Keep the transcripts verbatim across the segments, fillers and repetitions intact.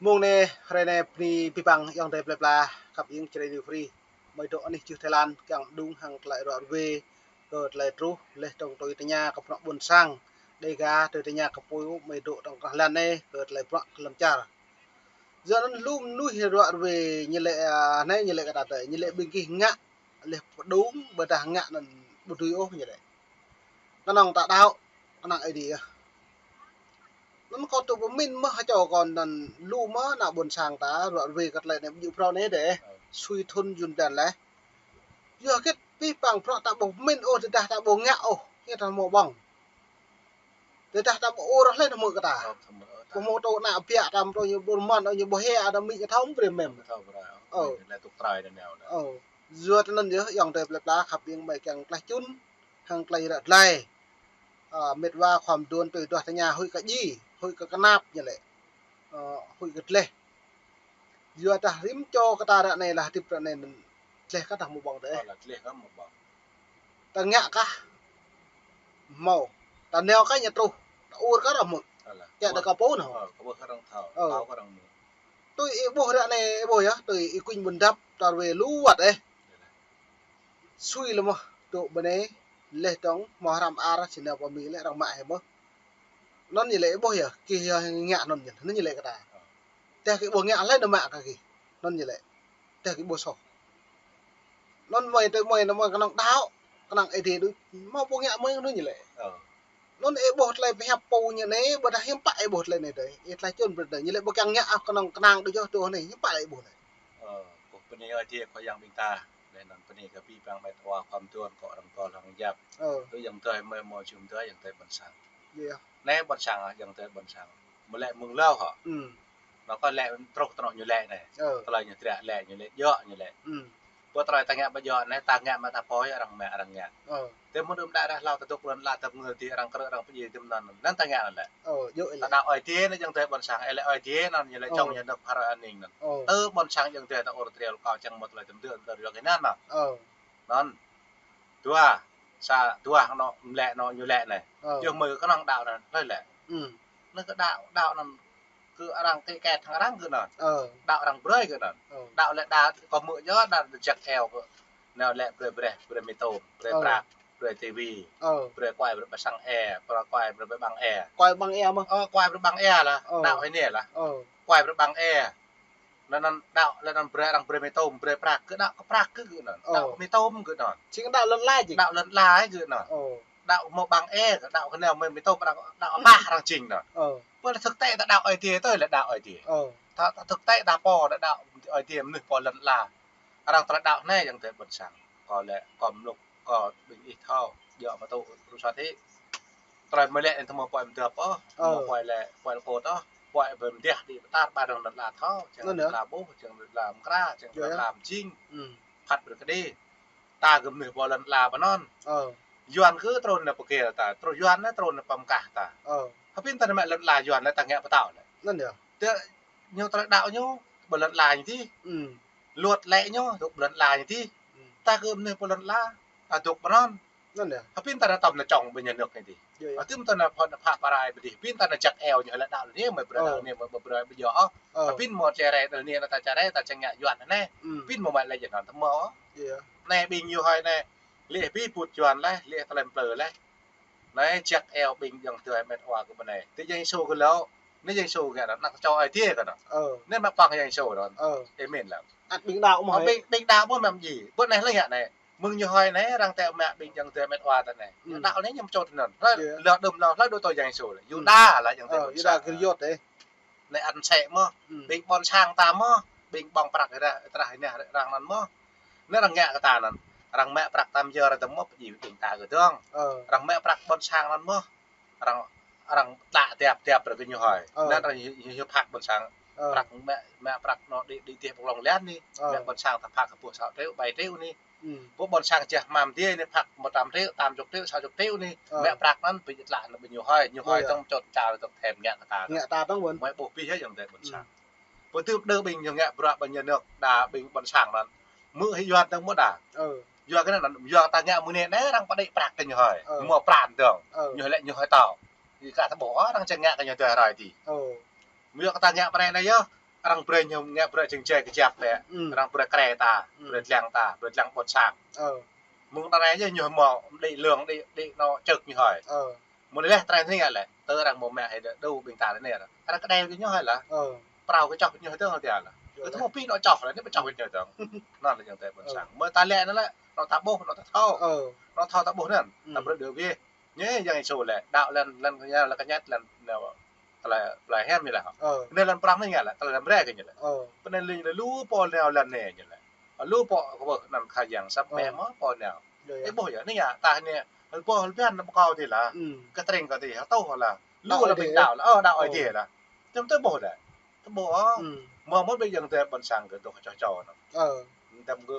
Mông anai, hrơi anai, bơni abih bang ayŏng adơi plơi pla khăp hing Jrai New Free. Mơi dŏ anih čư̆ Thái Lan, kiăng đung hăng tơlơi ruă ruê, kơ tơlơi truh, laih dơ̆ng tui tơña kơ bruă ƀôn sang. Dêh gah tui tơña kơ pô, mơi dŏ dơ̆ng kơ lăn anai, kơ tơlơi bruă kơ lăm čar. Yua anŭn lu mơnuih ruă ruê ñu lĕ, a, anai ñu lĕ kơ ta tơi, ñu lĕ ƀing gih ngă, laih pơđung, ƀôdah ngă anŭn ƀu dưi ôh ñu lĕ. Kơnơ̆ng ta đaŏ, kơnơ̆ng Ơi Adai. Anŭn kâo tŭ pơmĭn mơ̆ hơčâo kâo anŭn lu mơ̆ ană ƀôn sang ta, ruă ruê kơ tơlơi anai ƀu djơ̆ phrâo anai dêh. Sui thŭn yŭn blan laih. Yua hơget abih bang bruă ta ƀu pơmĭn ôh, tơdah ta ƀu ngă ôh, ñu ta hmâo ƀơ̆ng. Tơdah ta ƀu ur hlơi ta hmư̆ kơ ta. Ƀu hmâo tŭ ană biă ta mơ̆ tŭ ñu ƀu mơ̆n, ñu ƀu hia, ta mĭ kơ thâo brơi mem. Ơ. Yua tơ anŭn yơh, ayŏng adơi plơi pla khăp hing mơi kiăng tlaih čun, hăng tlaih ră glai. A, mĕt wa khua mơduôn tui duah tơña huĭ kơ djai, huĭ kơ kơnap ñu lĕ. Ơ, huĭ kơ dleh. Yua dah rĭm čô kơ ta ră anai lah hơdip ră anai anŭn dleh kah dah hmâo ƀơ̆ng dêh. Ơ, lah dleh kah hmâo ƀơ̆ng. Ta ngă kah hmâo. Ta nao kah ñu truh. Ta ur kah arăng hmư̆. Ơ, lah. Kiăng dah kơ pô anŭn. Ơ, kơ ƀuh kơ arăng thâo. Ơ. Thâo kơ arăng hmư̆. Tui ih ƀuh ră anai ih ƀuh yơh, tui ih kuñ ƀôn dap ta ruê lu wơ̆t ĕh. Sui lĕ mơ̆, tŭ bơnai, laih dơ̆ng, hmâo hrăm ar, či nao pơ Mi lĕ arăng mă hĭ mơ̆. Anŭn ñu lĕ ih ƀuh yơh, gih yơh ngă anŭn ñu, anŭn ñu lĕ kơ ta. Tơdah gih ƀu ngă hlơi nao mă kơ gih. Anŭn ñu lĕ. Tơdah gih ƀu soh. Anŭn mơi tơ mơi nao mơi kơnơ̆ng đaŏ, kơnơ̆ng Ơi Adai đôč, hmâo pô ngă mơi anŭn ñu lĕ. Ơ. Anŭn ih ƀuh tơlơi pơhiăp pô ñu anai, ƀôdah hiư̆m pă ih ƀuh tơlơi anai dơi. Ih tlaih čun brơi dơi. Ñu lĕ ƀu kiăng ngă ôh kơnơ̆ng kơnang đôč yơh tơ anai, hiư̆m pă lĕ ih ƀuh anai. Ơ, ƀuh bơni Ơi Adai Khua Yang ƀing ta. Laih anŭn bơni kơ abih bang mĕt wa khua mơduôn kơ arăng kol hăng yap. Ơ. Tui ayŏng adơi mơi hmâo jum adơi ayŏng adơi ƀôn sang. Yơh. Anai ƀôn sang, ayŏng adơi ƀôn sang. Mơ̆ lĕ mơ̆ng hlâo hŏ. Anŭn kơ lĕ truh tơnŏ ñu lĕ anai. Ơ. Tơlơi ñu triă lĕ, ñu lĕ djơ̆ ñu lĕ. Ƀu tơlơi ta ngă ƀu djơ̆ anai, ta ngă mă ta pô yơh arăng mă arăng ngă. Ơ. Tơ mơ̆ng đưm đă ră hlâo ta dŏ lŏn ala ta ngă dih arăng krư̆ arăng pơdjai tơm anŭn. Anŭn ta ngă anŭn lĕ. Ơ, djơ̆ lĕ. Ta đaŏ Ơi Adai anŭn ayŏng adơi ƀôn sang, ơ lĕ Ơi Adai anŭn ñu lĕ čŏng ñu nơ̆p hơrơi anai anŭn. Ơ. Tơ ƀôn sang ayŏng adơi ta ur trial kâo čang mơ̆ tơlơi tơm dơ̆ tơm dơ̆ yua kơ anŭn anŭn. Ơ. Anŭn. Dua, sa, dua anŏ, mơ̆ lĕ anŏ ñu lĕ anai. Ơ. Yơh mơi kơnơ̆ng đaŏ anŭn, hlơi lĕ. Anŭn kơ đaŏ, đaŏ anŭn kơ arăng kĕ kĕt hăng arăng kơ anŭn. Ơ. Đaŏ arăng brơi kơ anŭn. Ơ. Đaŏ lĕ đaŏ kơ mơ̆ yơh đaŏ rơjăk eo kơ. Anŭn lĕ brơi breh, brơi mơtôm, brơi prăk, brơi tivi, brơi kuai, brơi pơsang e, brơi kuai, brơi ƀăng e. Kuai ƀăng e mơ̆? Ơ, kuai brơi ƀăng e lah. Ơ. Đaŏ hĭ anai lah. Ơ. Kuai brơi ƀăng e. Anŭn anŭn đaŏ lĕ anŭn brơi arăng brơi mơtôm, brơi prăk, kơ đaŏ kơ prăk kơ anŭn. Ơ. Đaŏ mơtôm kơ anŭn. Či đaŏ lŏn lai či. Đaŏ lŏn lai kơ anŭn. Ơ. Đaŏ mơ̆ ƀăng e, kơ đaŏ kơ anai mơ̆ mơtôm arăng đaŏ ƀah arăng jing anŭn. Ơ. Ƀơi thực tế ta đaŏ Ơi Adai tơi lĕ đaŏ Ơi Adai. Ơ. Ta, ta thực tế ta pô đaŏ Ơi Adai mơnuih pô lŏn lai. Arăng tơlơi đaŏ anai ayŏng adơi ƀôn sang. Kâo lĕ, kâo mlŭk, kâo ƀing ih thâo, djơ̆ mă tŭ rơsat hĭ. Tơlơi mơ̆ lĕ anŭn tơ mơ̆ pơai mơdơ̆p ôh, tơ mơ̆ pơai lĕ, pơai lĕ kôt ôh, pơai ƀơi mơdeh đĭ pơtar ƀar arăng lŏn lai thâo, čang lŏn lai ƀuh, čang lŏn lai mơkra, čang lŏn lai mơjing. Phat brơi kơ đĭ. Ta kơ mơnuih pô lŏn lai pơ anŭn. Ơ. Yuan kơ trŭn nao pơkĕ ta, trŭn Yuan nao trŭn nao pơmkah ta. Ơ. Hơpin ta nao mă lŏn lai Yuan lĕ ta ngă pơtao lĕ. Anŭn yơh. Tơ ñu tơlơi đaŏ ñu, ƀơi lŏn lai ñu dih. Luật lĕ ñu, dŏ ƀơi lŏn lai ñu dih. Ta kơ mơnuih pô lŏn lai, ta dŏ pơ anŭn. Anŭn yơh. Hơpin ta nao tơm nao čŏng ƀơi nhà nước ñu dih. Yơh, yơh. Hơpin ta nao phŏ, nao phă pơrai ƀơi dih. Hơpin ta nao jak eo ñu lĕ đaŏ anai, mơi brơi đaŏ anai, mơi ƀu brơi ƀu djơ̆ ôh. Ơ. Hơpin mơ̆ čơrai tơ anai, ta čơrai, ta čang ngă Yuan anai. Hơpin mơ̆ mă lĕ jơnăn tơ mơ̆ ôh. Yơh. Anai ƀing ñu hơi anai. Lĕ ƀu put Yuan lĕ, lĕ tơlơi plư lĕ. Anai jak eo ƀing ayŏng adơi mĕt wa kơ ƀơi anai. Tơ Yang Yêsu kơ lŏ. Anai Yang Yêsu kơ anŭn, ană čô Ơi Adai kơ anŭn. Ơ. Anai mă păng Yang Yêsu anŭn. Ơ. Amen lah. Ăt ƀing đaŏ mơ̆ hơi. Ƀing, ƀing đaŏ mơ̆ mă djai. Ƀơi anai hlơi ngă anai. Mơ̆ng ñu hơi anai, arăng tĕ mă ƀing ayŏng adơi mĕt wa ta anai. Đaŏ anai ñu mơčô tơ anŭn. Hlơi lŏ đưm lŏ, hlơi dŏ tui Yang Yêsu lĕ. Yuđa lah ayŏng adơi. Ơ, Yuđa Iskariôt ĕh. Anai ăn sĕ mơ̆, ƀing ƀôn sang ta mơ̆, ƀing ƀơ̆ng prăk ră, trah anai arăng anŭn mơ̆. Anai arăng ngă kơ ta anŭn. Arăng mă prăk tam yơr ta mơ̆, pơdjai ƀing ta kơ dơ̆ng. Ơ. Arăng mă prăk ƀôn sang anŭn mơ̆. Arăng, arăng tlă tiap, tiap ră kơ ñu hơi. Ơ. Anŭn arăng ñu, ñu, ñu phak ƀôn sang. Ơ. Prăk mă, mă prăk anŭn đĭ, đĭ dêh pơklŏng lian anai. Ơ. Mă ƀôn sang ta phak kơ pô sa triệu, bảy triệu anai. Pô ƀôn sang čeh hmam dih anai phak một trăm triệu, tám chục triệu, sáu chục triệu anai. Ơ. Mă prăk anŭn pơdjai tlă anŭn ƀơi ñu hơi, ñu hơi tơ̆ng čŏt čar tơ̆ng thêm ngă kơ ta. Ngă ta tơ̆ng ƀôn. Mơi ƀuh pih yơh ayŏng adơi ƀôn sang. Pơtưp đơ ƀing ñu ngă bruă ƀơi nhà nước đa ƀing ƀôn sang anŭn. Mơ̆ hĭ Yuan tơ̆ng mơ̆ đa. Ơ. Yua kơ anŭn, yua ta ngă mơ̆ng anai, anai arăng pơđĭ prăk kơ ñu hơi. Ơ. Mơ̆ pran dơ̆ng. Ơ. Ñu lĕ ñu hơi tao. Ih kah ta ƀuh, arăng čang ngă kơ ñu tơrai dih. Ơ. Yua kơ ta ngă pơ anai anai yơh. Arăng brơi ñu ngă brơi jing jai kơjăp lĕ. Hmm. Arăng brơi krê ta, hmm, brơi lăng ta, brơi lăng ƀôn sang. Ơ. Mơ̆ng ta anai yơh ñu hmâo đĭ lương, đĭ, đĭ anŏ čơk ñu hơi. Ơ. Mơ̆ng anai lĕ tơlơi anai lĕ, tơ arăng mơ̆ mă hơi đu ƀing ta anai. Arăng kơđai kơ ñu hơi lah. Ơ. Prao kơ čŏk ñu hơi tơ̆ng hơi tian lah. Yơh. Kơ tơmô pi anŏ čŏk lah, anai ƀu čŏk kơ ñu tơ̆ng. Anŭn lah ñu tơ ƀôn sang. Mơ̆ ta lĕ anŭn lĕ, anŏ ta ƀuh, anŏ ta thâo. Ơ. Anŏ thâo ta ƀuh anŭn. Ta brơi đơ wih. Ñu Yang Yêsu lĕ, đaŏ lĕ, lĕ kơ ñu, lĕ kơñăt, lĕ, lĕ, tơlơi, tơlơi hiam ñu lĕ. Ơ. Anai lĕ prong anai ngă lĕ, tơlơi lĕ brơi kơ ñu lĕ. Ơ. Pơnai lĕ, lĕ lu pô nao lĕ anai ñu lĕ. Lu pô kơ ƀuh anŭn Khua Yang sampai mơ̆ pô nao. Yơh, yơh. Ih ƀuh yơh, anai ngă, ta anai, ƀuh lĕ biăn anŭn pơkâo tih lah. Hmm. Kơ tring kơ tih, hơtuh lah. Lu lĕ ƀing đaŏ lah, ơ, đaŏ Ơi Adai lah. Tơm tơ ƀuh lĕ. Tơ ƀuh, ơ. Hmm. Mơ̆ mơ̆ ƀing yang tơ ƀôn sang kơ tŭ čô čô anŭn. Ơ. Tơm kơ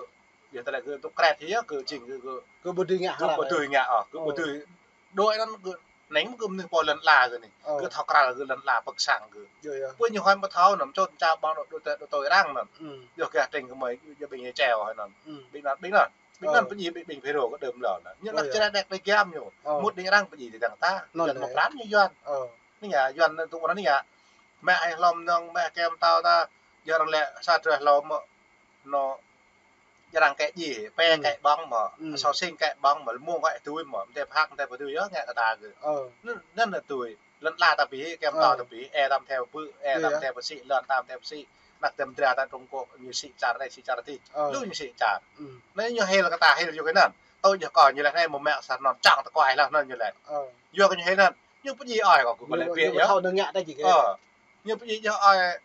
Yua tơlơi kơ tŭ krĕt yơh, kơ jing kơ, kơ, kơ ƀu dưi ngă kơ ƀu dưi ngă, ơ, kơ ƀu dưi. Đuaĭ anŭn kơ, anai kơ mơnuih pô lŏn ala kơ anai. Ơ. Kơ thâo krăn kơ lŏn ala pơ̆k sang kơ. Yơh, yơh. Pô ñu hơi ƀu thâo anŭn, čŏt ča ƀơ̆ng đôč, đôč, đôč tui arăng anŭn. Hmm. Yua kơ tring kơ mơi, yua ƀing ñu čeo hơi anŭn. Hmm. Ƀing anŭn, ƀing anŭn. Ƀing anŭn pơjing ƀing, ƀing Phêrô kơ đưm lŏn anŭn. Ñu anăk čơđai đĕk đĭ giăm ñu. Ơ. Mŭt đĭ arăng pơjing đĭ dăng ta. Anŭn lĕ. Lŏn mơ̆ pran ñu Yuan. Ơ. Anai ngă, Yuan anŭn tŭ anai ngă. Mă ai hlom nong, mă kem tao ta, yua arăng lĕ sa drơi hlom mơ̆. Anŏ, arăng kĕ ji, pe kĕ ƀơ̆ng mơ̆, asâo sing kĕ ƀơ̆ng mơ̆, mông kĕ tui mơ̆, mơ̆ tơpă hăk mơ̆ tui yơh ngă kơ ta kơ. Ơ. Anŭn, anŭn tui, lŏn ala ta ƀu, kem tao ta ƀu, ê ta mơ̆ tơpă, ê ta mơ̆ tơpă sĭ, lŏn ta mơ̆ tơpă sĭ, anăk tơm dra ta Trung Quốc, ñu sĭ čar anai, sĭ čar adih. Ơ. Lu ñu sĭ čar. Anai ñu hil kơ ta, hil yua kơ anŭn. Tui yơh kơ ñu lĕ anai mơ̆ mă sa anŭn čang tơ kuai lah anŭn ñu lĕ. Ơ. Yua kơ ñu hil anŭn, ñu pơjing ơi kơ, kơ lĕ ƀiă yơh. Ñu pơjing ơi.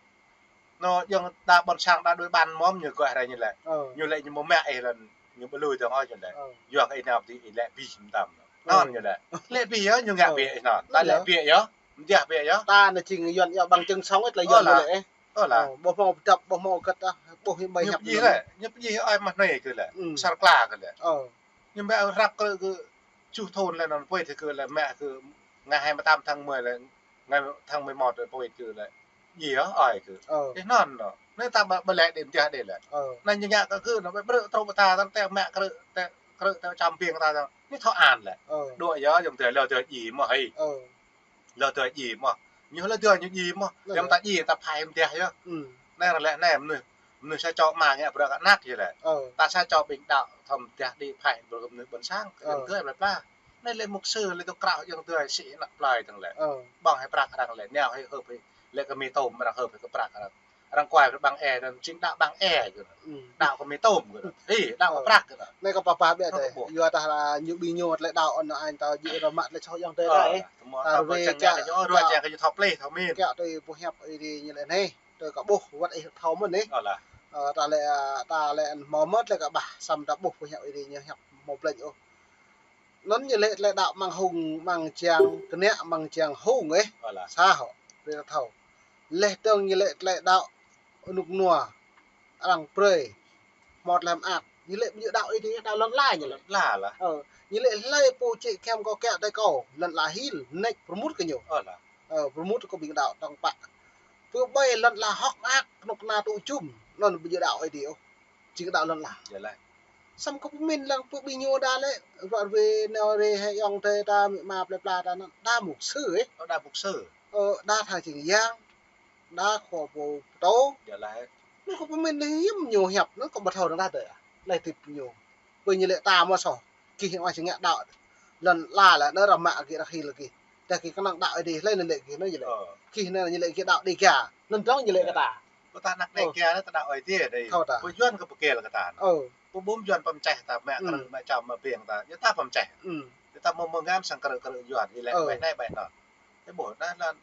Anŏ, yang đa ƀôn sang đa đuaĭ ƀan mơ̆m ñu gơ̆ rai ñu lĕ. Ơ. Ñu lĕ ñu mơ̆ mă ih lĕ, ñu ƀu lui dơ̆ng ôh ñu lĕ. Ơ. Yua kơ ih nao ƀu dưi ih lĕ ƀiă mơtam. Ơ. Anŭn ñu lĕ. Lĕ ƀiă yơh, ñu ngă ƀiă ih anŭn. Ta lĕ ƀiă yơh. Mơ̆ dah ƀiă yơh. Ta anai jing Yuan yơh ƀăng čơ̆ng song ih lĕ Yuan ñu lĕ ih. Ơ lah. Ơ, ƀu hmâo pơdăp, ƀu hmâo kơt ah, ƀu hĭ ƀai hăp ñu pơjing lĕ, ñu pơjing ơi mah anai kơ lĕ. Hmm. Sar kla kơ lĕ. Ơ. Ñu mă hrăp kơ, kơ čuh thun lĕ anŭn pơi thâo kơ lĕ mă kơ ngày hai mươi tám tháng mười lĕ, ngày tháng mười một lĕ pơi kơ lĕ. Yua ơi kơ. Ơ. Ih anŭn anŏ. Anai ta ƀu, ƀu lĕ đĭ mơ̆ dah đĭ lĕ. Ơ. Anai ñu ngă kơ kơ anŏ ƀu brơi trôk ƀu ta, ta tĕ mă krư̆, tĕ krư̆, tĕ čăm ƀing ta, ta. Anai thâo an lĕ. Ơ. Đuaĭ yơh, yom tơ lơ tơ ji mơ̆ hơi. Ơ. Lơ tơ ji mơ̆. Ñu lơ tơ ñu ji mơ̆. Lơ yom tơ. Ta ji ta phai mơ̆ dah yơh. Hmm. Anai arăng lĕ anai mơnuih, mơnuih sa čô mă ngă brơi kơ anăk yơh lĕ. Ơ. Ta sa čô ƀing đaŏ thâo mơ̆ dah đĭ phai brơi kơ mơnuih ƀôn sang. Ơ. Yom tơ lĕ pla. Anai lĕ mục sư lĕ tŭ krao yom tơ sĭ anăk plơi tơ̆ng lĕ. Ơ. Ƀơ̆ng hơi prăk arăng lĕ, nao hơi hơp hơi, lĕ kơ mì tôm arăng hơp hơi kơ prăk arăng. Arăng kuai kơ ƀăng e, arăng jing đaŏ ƀăng e kơ. Hmm. Đaŏ kơ mì tôm kơ. Ih, đaŏ kơ prăk kơ. Anai kơ pơpă ƀiă tơ. Yua dah lah ñu ƀing ñu tơlơi đaŏ anŭn ai ta ji rơmă tơlơi soh yơh tơ rai. Ơ, tơmô ta ƀu čang kơ ñu, ruă čang kơ ñu thâo plih, thâo min. Kiăo tui pơhiăp Ơi Adai ñu lĕ anai. Tơ kơ ƀuh wơ̆t ih thâo mơ̆n anai. Ơ lah. Ơ, ta lĕ, ta lĕ hmâo mơ̆ tơlơi kơ ƀah, samơ̆ ta ƀuh pơhiăp Ơi Adai ñu hiăp hmâo blĕñ ôh. Anŭn ñu lĕ tơlơi đaŏ mơ̆ng hung, mơ̆ng jang kơnă, mơ̆ng jang hung ih. Ơ lah. Sa hŏ, brơi ta thâo. Leh dơ̆ng ñu lĕ tơlơi đaŏ rơnŭk rơnua, arăng brơi, hmâo tơlơi mơak. Ñu lĕ ƀu djơ̆ đaŏ Ơi Adai, đaŏ lŏn ala ñu lĕ. Lŏn ala lah. Ơ, ñu lĕ hlơi pô čih kơyâo kâo kiăo tui kâo, lŏn ala hil, nač pơrmut kơ ñu. Ơ lah. Ơ, pơrmut kơ ƀing đaŏ tơ̆ng pă. Pơ ƀai lŏn ala hơ̆k mơak, kơnuk kơna tŭ jum, anŭn ƀu djơ̆ đaŏ Ơi Adai ôh. Jing đaŏ lŏn ala. Yơh lah. Samơ̆ kơ pơmĭn lăng pơ ƀing ñu đa lĕ, ruă ruê nao rê hơi yŏng tơ ta, mĭ ma plơi pla ta anŭn, đa mục sư ih. Ơ, đa mục sư. Ơ, đa tha jing yang, đa khua pô pơtô. Yơh lah. Anŭn kơ pơmĭn lĕ hiư̆m ñu hiăp, anŭn kơ ƀu thâo anŭn đa tơ. Lĕ tip ñu. Ƀơi ñu lĕ ta mơ̆ soh. Gih mă jing ngă đaŏ. Lŏn ala lĕ, anŭn rơmă gih ră hil gih. Dah gih kơnang đaŏ Ơi Adai, lĕ anŭn lĕ gih anŭn ñu lĕ. Ơ. Gih anŭn ñu lĕ gih đaŏ Dega. Anŭn dơ̆ng ñu lĕ kơ ta. Pơ ta anăk Dega anŭn ta đaŏ Ơi Adai. Thâo ta. Pơ Yuan kơ pơkĕl kơ ta. Ơ. Pơ ƀum Yuan pơmơčeh ta, mă krư̆, mă čăm, mă ƀing ta. Ñu ta pơmơčeh. Ñu ta mơ̆ mơ̆ ngă mơ̆ sang krư̆ krư̆ Yuan, ih lĕ ƀai anai ƀai anŭn. Ih ƀuh, anŭn, anŭn,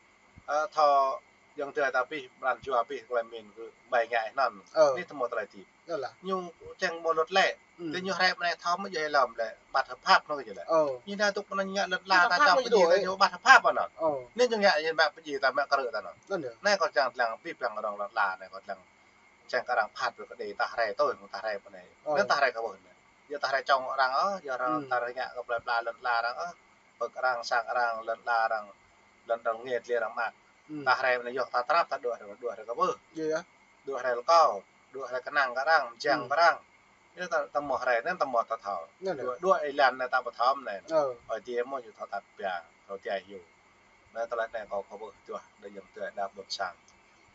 ơ, thâo yơ̆ng tơ ta pih, mơran jua pih, tơlơi min kơ ƀai ngă anŭn. Ơ. Anai tơmô tơlơi tip. Yơh lah. Ñu čang mơ̆ lŏt lĕ. Hmm. Tơ ñu hrĕ mơ̆ anai thâo mơ̆ yơh lăm lĕ, bất hợp pháp anŭn kơ ñu lĕ. Ơ. Ñu anai tŭ pơnăn ngă lŏn ala ta čang pơjing kơ ñu bất hợp pháp anŭn. Ơ. Anai ñu ngă ñu mă pơjing ta mă krư̆ ta anŭn. Anŭn yơh. Anai kâo čang lăng pih păng rŏng lŏn ala anai kâo lăng. Čang kơ arăng phat brơi kơ đĭ ta hrĕ tui, ta hrĕ pơ anai. Ơ. Anai ta hrĕ kơ ƀuh anai. Yua ta hrĕ čong arăng ôh, yua arăng ta hrĕ ngă kơ plơi pla lŏn ala arăng ôh. Pơ̆k arăng sang arăng lŏn ala arăng, lŏn arăng ngĕt lĕ arăng mă. Hmm. Ta hrĕ anai yua ta trăp ta đuaĭ, đuaĭ hrĕ kơ ƀuh. Yơh, yơh. Đuaĭ hrĕ lĕ kâo, đuaĭ hrĕ kơnang kơ arăng, mơjang kơ arăng. Yua ta, ta mơ̆ hrĕ anŭn ta mơ̆ ta thâo. Anŭn yơh. Đuaĭ, đuaĭ ih lăng anai ta ƀu thâo anai. Ơ. Ơi Adai mơ̆ ñu thâo tat pia, thâo tia hyu. Anai tơlơi anai kâo kơ ƀuh tuah, đa yơ̆ng tơ đa ƀôn sang.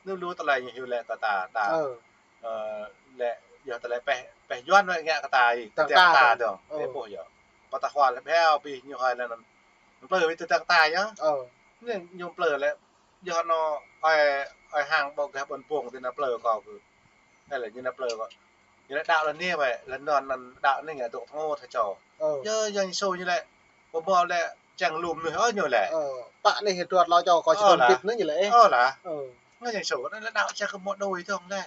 Ñu lu tơlơi ñu hyu lĕ kơ ta, ta, ơ, lĕ, yua tơlơi pĕh, pĕh Yuan wĕ ngă kơ ta, ih, tơ̆ng ta ta dong, ơ, ih ƀuh yơh. Pơtah hua lĕ ƀiă, ƀing ñu hơi lĕ anŭn. Plư wĕ tơ̆ng ta yơh. Ơ. Ñu, ñu plư lĕ, yua anŭn, ơi, ơi hăng ƀu gah ƀôn pông tui anŭn plư kâo kơ. Ơ lĕ ñu anŭn plư kâo. Ñu lĕ đaŏ lĕ anai wĕ, lĕ anŭn, anŭn đaŏ anai ngă dŏ tơngô tha čô. Ơ. Yơh, Yang Yêsu ñu lĕ, ƀu ƀuh lĕ, čang lum anai, ơ, ñu lĕ. Ơ, pă anai hơdrot lâo čô kâo či tơ̆ng pit anai ñu lĕ. Ơ lah. Ơ. Ngă Yang Yêsu, anai lĕ đaŏ čang kơ mơ̆ đôi tơ̆ng lĕ.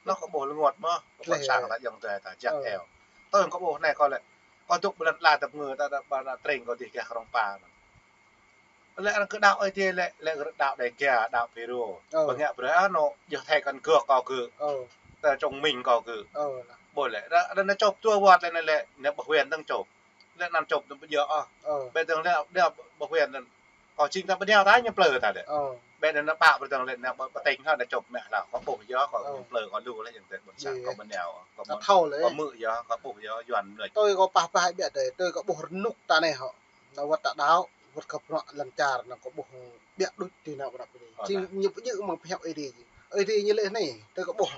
Anŭn kâo ƀuh lĕ rơngot mơ̆, kâo ƀuh sang ta Yang Adai ta jak eo. Tui kâo ƀuh anai kâo lĕ, kâo dŏ ƀơi lŏn ala tơpơngư ta, ta, ta, ta tring kâo dih gah krong pa anŭn. Lĕ arăng kơ đaŏ Ơi Adai lĕ, lĕ kơ đaŏ Đêga, đaŏ Pêrô. Ơ. Ƀu ngă brơi anŭn, yua thai kăn gơ̆ kâo gơ̆. Ơ. Ta čong minh kâo gơ̆. Ơ. Ƀu lĕ, ră, ră anŭn čŏp dua wơ̆t lĕ anŭn lĕ, anŭn ƀu hwên tơ̆ng čŏp. Lĕ anŭn čŏp anŭn ƀu djơ̆ ôh. Ơ. Ƀĕ tơ̆ng lĕ, đa ƀu hwên anŭn. Kâo jing ta ƀu nao ta ñu plư ta lĕ. Ơ. Ƀĕ anŭn pă ƀơi tơ̆ng lĕ, anŭn ƀu, ƀu tơ̆ng hă, anŭn čŏp mă lah. Kâo ƀuh yơh, kâo ñu plư, kâo lu lĕ, yang tơ̆ ƀôn sang, kâo ƀu nao, kâo ƀu, tui kâo ƀuh yơh, kâo ƀuh yơh, Yuan anŭn. Tui kâo pah pah ƀiă dêh, tui kâo ƀuh rơnŭk ta anai hŏ. Ta wơ̆t ta đaŏ, wơ̆t kơ bruă lŏn čar anŭn kâo ƀuh ƀiă đôč tui anŭn bruă pơdai. Ơ, jing ñu pơjing mơ̆ng pơhiăp Ơi Adai. Ơi Adai ñu lĕ anai, tui kâo ƀuh.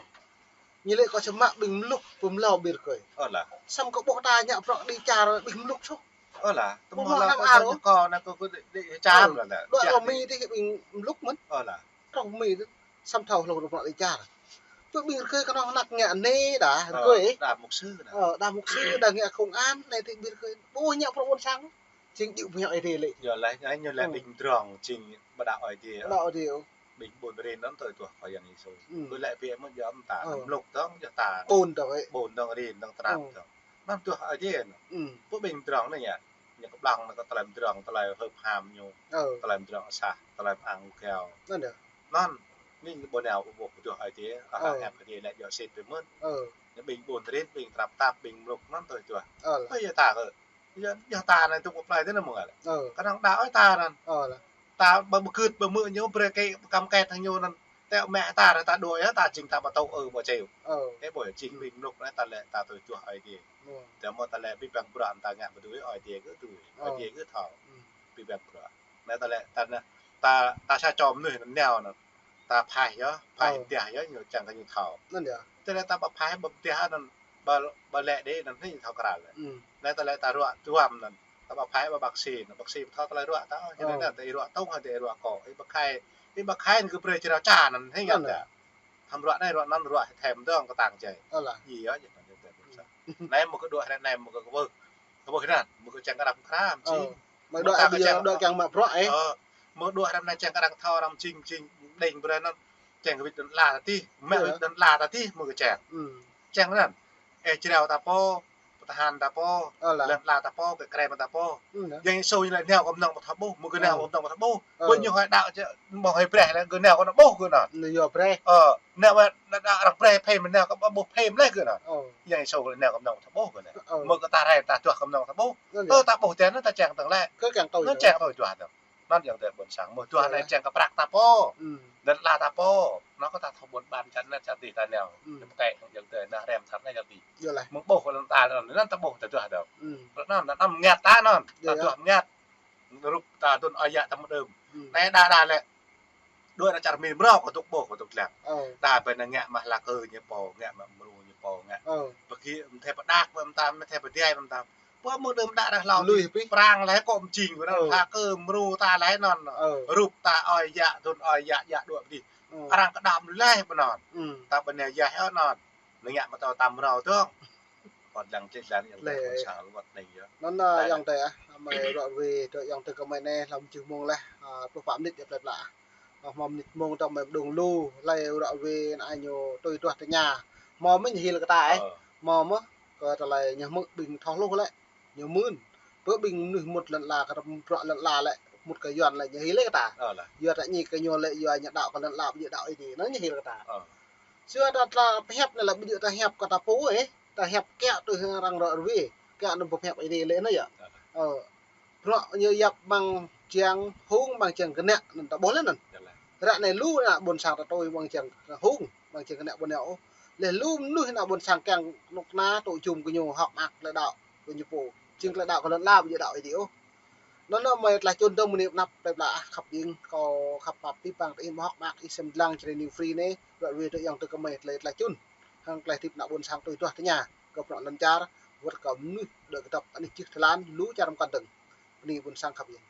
Ñu lĕ kâo sơmă ƀing mlŭk pơmlâo ƀir kơi. Ơ lah. Samơ̆ kâo ƀuh ta ngă bruă đĭ čar ƀing mlŭk soh. Ơ lah, tơmơ̆ lah kâo ñu kâo anŭn kâo kơ đĭ, đĭ čar lah. Đuaĭ rơmĭ tih ƀing mlŭk mơ̆n. Ơ lah. Rơmĭ tih. Samơ̆ thâo hlŏng rơmră đĭ čar. Tui ƀing rơkơi kơnơ̆ng anăk ngă anai đa, rơkơi. Đa mục sư đa. Ơ, đa mục sư đa ngă công an, anai tih ƀing rơkơi. Ƀu ngă bruă ƀôn sang. Jing djơ̆ pơhiăp Ơi Adai lĕ. Yua lĕ, anai ñu lĕ ƀing drŏng, jing ƀu đaŏ Ơi Adai. Đaŏ Ơi Adai. Ƀing ƀôn rin anŭn tui tuah kơ Yang Yêsu. Ơ. Kơ lĕ ƀiă mơ̆ yơh mơ̆ng ta, ơ, mlŭk dơ̆ng yơh ta. Ƀôn dơ̆ng ĕ. Ƀôn dơ̆ng rin dơ̆ng tơnap dơ̆ng. Anŭn tuah Ơi Adai anŭn. Ơ. Pô ƀing drŏng anai yơh. Ñu kơ blang anŭn kơ tơlơi drŏng, tơlơi hơp ham ñu. Ơ. Tơlơi drŏng sah, tơlơi ang keo. Anŭn yơh. Anŭn, anai ƀu nao ƀu ƀuh tuah Ơi Adai, ơ, ăh, ăh, Ơi Adai lĕ yua sĭt pơmĭn. Ơ. Ñu ƀing ƀôn rin, ƀing tơnap tap, ƀing mlŭk anŭn tui tuah. Ơ lah. Ơ yơh ta kơ. Yua, yua ta anai tŭ kơ plơi tui anŭn mơ̆ng lĕ. Ơ. Kơnơ̆ng đaŏ ơi ta anŭn. Ơ lah. Ta ƀu, ƀu kưt, ƀu hmư̆ ñu brơi kơ pơkăm kĕt hăng ñu anŭn. Tơl mă ta, ta đuaĭ yơh, ta jing ta ƀu tŭ ư ƀu čeo. Ơ. Ơ ƀu jing ƀing mlŭk anai ta lĕ ta tui tuah Ơi Adai. Ơ. Tơmơ̆ ta lĕ ƀing ƀăng bruă ta ngă ƀu dưi, Ơi Adai gơ̆ dưi. Ơ. Ơi Adai gơ̆ thâo. Ơ. Ƀing ƀăng bruă. Anai ta lĕ ta anai, ta, ta sa čô mơnuih anŭn nao anŭn. Ta phaih yơh, phaih mơtiah yơh, ñu čang kơ ñu thâo. Anŭn yơh. Tơlơi ta ƀu phaih ƀu mơtiah anŭn, ƀu, ƀu lĕ đĭ anŭn, ñu thâo krăl. Ơ. Anai tơlơi ta ruă duăm anŭn. Ta ƀu phaih ƀu bác sĩ anŭn, bác sĩ thâo tơlơi ruă ta, yua anŭn ta ih ruă tŏng hă, ta ih ruă kŏ, ih ƀu khai, ih ƀu khai anŭn kơ brơi črao ča anŭn, hĭ ngă ta. Thăm ruă anai ruă anŭn ruă thim dơ̆ng kơtang jai. Ơ lah. Yơh, yơh, anai mơ̆ kơ đuaĭ hrơi anai mơ̆ kơ kơ ƀuh. Kơ ƀuh anŭn, mơ̆ kơ čang kơ arăng khra, ơ, jing. Mơ̆ đuaĭ ƀu djơ̆, đuaĭ kiăng mă bruă ĕ. Ơ, mơ̆ đuaĭ hrơi anai čang kơ arăng thâo arăng jing, jing đing brơi anŭn. Čang kơ wĭt lŏn ala ta tih, mă wĭt lŏn ala ta tih, mơ̆ kơ čang. Ơ. Čang anŭn. Ơ, črao ta pô, pơtơhan ta pô, ơ lah, lŏn ala ta pô, kơ krem ta pô. Ơ lah. Yang Yêsu ñu lĕ nao kơ mơnơ̆ng ƀu thâo ƀuh, mơ̆ kơ nao kơ mơnơ̆ng ƀu thâo ƀuh. Ơ. Ƀu ñu hơi đaŏ čơ, mơ̆ng hơi brơi lĕ, kơ nao kơ anŭn ƀuh kơ anŭn. Anai yua brơi. Ơ, nao wơ̆t, đa, đa, arăng brơi phim, nao kơ ƀu ƀuh phim lĕ kơ anŭn. Ơ. Yang Yêsu lĕ nao kơ mơnơ̆ng ƀu thâo ƀuh kơ anŭn. Ơ. Mơ̆ kơ ta rai ta tuah kơ mơnơ̆ng ƀu thâo ƀuh. Ơ, tơ ta ƀuh tơl anŭn ta čang tơ̆ng lĕ. Kơ kiăng tui. Anŭn čang tui tuah tơ̆ng. Anŭn Yang Adai ƀôn sang. Mơ̆ tuah anai čang kơ prăk ta pô. Ơ. Lŏn ala ta pô. Anŭn kơ ta thâo ƀôn ƀan čar anai čar adih ta nao. Ơ. Ñu pơkĕ Yang Adai anŭn rem čar anai čar adih. Yơh lah. Mơ̆ ƀuh kơ lŏn ala anŭn, anŭn ta ƀuh ta tuah tơ̆ng. Ơ. Anŭn, anŭn mơngăt ta anŭn. Yơh, ta tuah mơngăt. Rup ta dŭn ơi yă ta mơdơ̆m. Ơ. Anai đa đa lĕ. Đuaĭ anŭn čar Mi mrâo kơ tŭk ƀuh kơ tŭk lăng. Ơ. Đa ƀơi anŭn ngă mă hlak ư ñu pô, ngă mă mrô ñu pô, ngă. Ơ. Pơkĭ mơ̆ thê pơđak mơ̆ mơtam, mơ̆ thê pơdjai mơ̆ mơtam. Pô mơ̆ đơ̆m đa rah hlâo lui pih. Prang lĕ kơ mơjing kơ anŭn, ơ, hlak ư mrô ta lĕ anŭn. Ơ. Rup ta ơi yă, dŭn ơi yă, yă đuaĭ pơdih. Ơ. Arăng kơđam lĕ pơ anŭn. Ơ. Ta ƀơi anai yah anŭn. Anŭn ngă mơ̆ ta tam mrâo tơ̆ng. Kơ lăng čih lăng Yang Adai lĕ. Kơ sa wơ̆t anai yơh. Anŭn, ơ, lĕ. Yang Adai, ơ, mơi ruă ruê, tơ Yang Adai kơ mơi anai, hlăm jơh mông leh, ơ, pluh pă mơnit yơh plơi pla. Ơ, hmâo mơnit mông tơ mơi pơđŭng lu, hlơi ruă ruê anai ñu tui tuah tơña. Hmâo mơ̆n hil kơ ta, ơ. Ơ. Hmâo mơ̆n, kơ tơlơi ñu hmư̆ ƀing thâo hluh lĕ, ñu mưn. Pơ ƀing mơnuih mŭt lŏn ala, kơ bruă lŏn ala lĕ, mŭt kơ Yuan lĕ, ñu hil lĕ kơ ta. Ơ lah. Yua ta ñi kơ ñu lĕ, yua ñu đaŏ kơ lŏn ala, ƀu djơ̆ đaŏ Ơi Adai, anŭn ñu hil kơ ta. Ơ. Sua ta, ta pơhiăp anai lĕ ƀu djơ̆ ta hiăp kơ ta pô ôh, ta hiăp kiăng tui hăng arăng ruă ruê, kiăng anŭn pơhiăp Ơi Adai lĕ anŭn yơh. Ơ. Bruă ñu yap mơ̆ng čang hung, mơ̆ng čang kơnăk anŭn ta ƀuh lĕ anŭn. Ră anai lu ană ƀôn sang ta tui mơ̆ng čang hung, mơ̆ng čang kơnăk ƀu nao ôh. Leh lu mơnuih ană ƀôn sang kiăng kơnuk kơna tŭ jum kơ ñu hŏk mơak tơlơi đaŏ kơ ñu pô. Jing tơlơi đaŏ kơ lŏn ala ƀu djơ̆ đaŏ Ơi Adai ôh. Anŭn mơi tơlơi čun dơ̆ng mơ̆ng anai pơnăp tơlơi pơblah ah khăp ƀing kâo khăp pap pĭ păng tơ ih mơhŏk mơak ih sem dlăng čơrê New Free anai, ră ruai tơ ayŏng tơ kơmơi tơlơi tơlơi čun. Hăng tơlơi hơdip ană ƀôn sang tui duah tơña. Kơ pơnŏ lŏn čar, wơ̆t kơ mơnuih đơi kơdŏp anih čih tơlan, lu čar mơkăn dơ̆ng. Bơni ƀôn sang khăp ƀing.